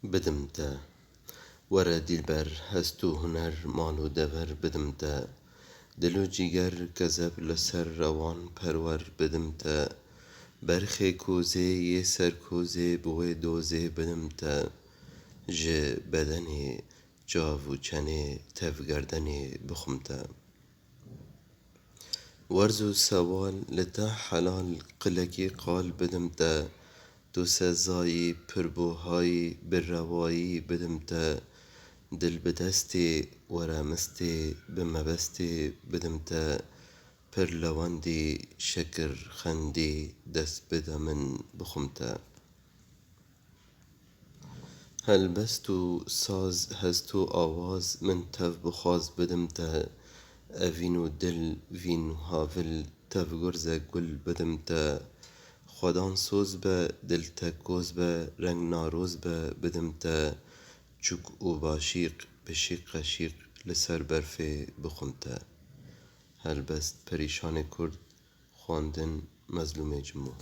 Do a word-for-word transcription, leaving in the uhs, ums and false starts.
Bidim te. Were dîlber, hest û huner, mal û dever bidim te. Dil û cîger, kezeb li ser rewan perwer bidim te. Berxê kozê yê ser kozê bi wê dozê bidim te. Ji bedenê, çav û çenê, tevgerdenê bixwim te. Werz û sewal li te helal, qilekî qal bidim te. Tu sezayî, pirbuhayî, bi rewayî bidim te. Dil bi destê, were mistê, bi mebestê bidim te. Pir lewendî, şekir xendî, dest bide min, bixwim te. Helbest û saz, hest û awaz, min tev bixwaz bidim te. Evîn û dil, vîn û havil, tev gurze gul bidim te. Xwedan soz be, dil te koz be, reng naroz be bidim te. Çûk û başîq, bi şîq qeşîq, li ser berfê bixwim te. Helbest, Perîşanê Kurd, xwendin, Mezlûmê Cimo.